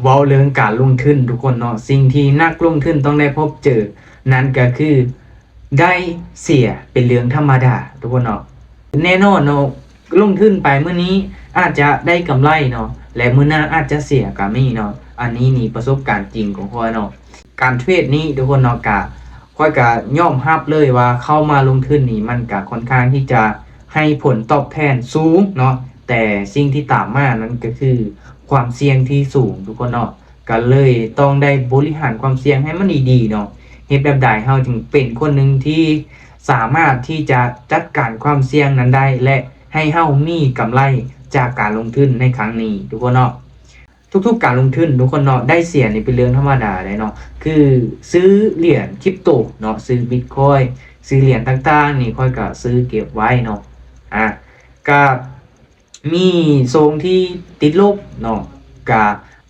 ເວົ້າເລື່ອງການລົງທຶນທຸກຄົນເນາະ, ສິ່ງທີ່ນັກລົງທຶນຕ້ອງໄດ້ພົບເຈີນັ້ນກໍຄື ໄດ້ເສຍເປັນເລື່ອງທຳມະດາທຸກຄົນເນາະ. ແນ່ນອນເນາະ ລົງທຶນໄປມື້ນີ້ອາດຈະໄດ້ກຳໄລເນາະ ແລະ ມື້ໜ້າອາດຈະເສຍກໍມີເນາະ. ອັນນີ້ນີ້ປະສົບການຈິງຂອງຂ້ອຍເນາະ. ການເທຣດນີ້ທຸກຄົນເນາະ ກະ ຂ້ອຍກະຍອມຮັບເລີຍວ່າເຂົ້າມາລົງທຶນນີ້ ມັນກະຄ່ອນຂ້າງທີ່ຈະໃຫ້ຜົນຕອບແທນສູງເນາະ, ແຕ່ສິ່ງທີ່ຕາມມານັ້ນກໍຄືຄວາມສ່ຽງທີ່ສູງທຸກຄົນເນາະ. ກໍເລີຍຕ້ອງໄດ້ບໍລິຫານຄວາມສ່ຽງໃຫ້ມັນດີໆເນາະ. ເຮັດແບບໃດເຮົາຈຶ່ງເປັນຄົນໜຶ່ງທີ່ສາມາດທີ່ຈະຈັດການຄວາມສ່ຽງນັ້ນໄດ້ ແລະ ໃຫ້ເຮົາມີກຳໄລຈາກການລົງທຶນໃນຄັ້ງນີ້ທຸກຄົນເນາະ. ທຸກໆການລົງທຶນທຸກຄົນເນາະ ໄດ້ເສຍນີ້ເປັນເລື່ອງທຳມະດາເດ້ເນາະ. ຄືຊື້ຫຼຽນຄຣິບໂຕເນາະ, ຊື້ບິດຄອຍ ຊື້ຫຼຽນຕ່າງໆນີ້ ຂ້ອຍກໍຊື້ເກັບໄວ້ເນາະ. ອາ ກໍ ມີຊ່ວງທີ່ຕິດລົບເນາະ ກະ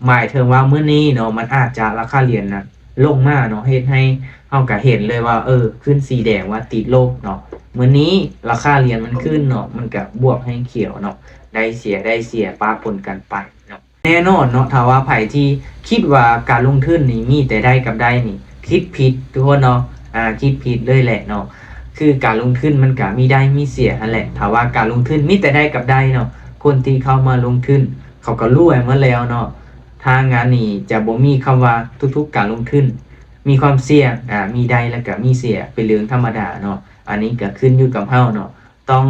ໝາຍເຖິງວ່າມື້ນີ້ເນາະ ມັນອາດຈະລາຄາຫຼຽນນະລົງມາເນາະ ເຮັດໃຫ້ເຮົາກະເຫັນເລີຍວ່າ ເອີ ຂຶ້ນສີແດງວ່າຕິດລົບເນາະ. ມື້ນີ້ລາຄາຫຼຽນມັນຂຶ້ນເນາະ ມັນກະບວກໃຫ້ຂຽວເນາະ, ໄດ້ເສຍ ໄດ້ເສຍ ປະປົນກັນໄປເນາະ. ແນ່ນອນເນາະ ຖ້າວ່າໃຜທີ່ຄິດວ່າການລົງທຶນນີ້ມີແຕ່ໄດ້ກັບໄດ້ນີ້ ຄິດຜິດທຸກຄົນເນາະ. ອາ ຄິດຜິດເລີຍແຫຼະເນາະ. ຄືການລົງທຶນມັນກະມີໄດ້ມີເສຍຫັ້ນແຫຼະ. ຖ້າວ່າການລົງທຶນມີແຕ່ໄດ້ກັບໄດ້ເນາະ ຄົນທີ່ເຂົ້າມາລົງທຶນເຂົາກໍລວຍໝົດແລ້ວເນາະ. ທາງງານນີ້ຈະບໍ່ມີຄຳວ່າທຸກໆການລົງທຶນມີຄວາມສ່ຽງ, ອາ ມີໄດ້ແລ້ວກະມີເສຍ ເປັນເລື່ອງທຳມະດາເນາະ. ອັນນີ້ກະຂຶ້ນຢູ່ກັບເຮົາເນາະ. ຕ້ອງ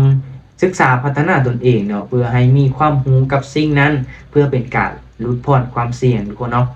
ສຶກສາພັດທະນາຕົນເອງເນາະ ເພື່ອໃຫ້ມີຄວາມຮູ້ກັບສິ່ງນັ້ນ ເພື່ອເປັນການຫຼຸດຜ່ອນຄວາມສ່ຽງທຸກຄົນເນາະ.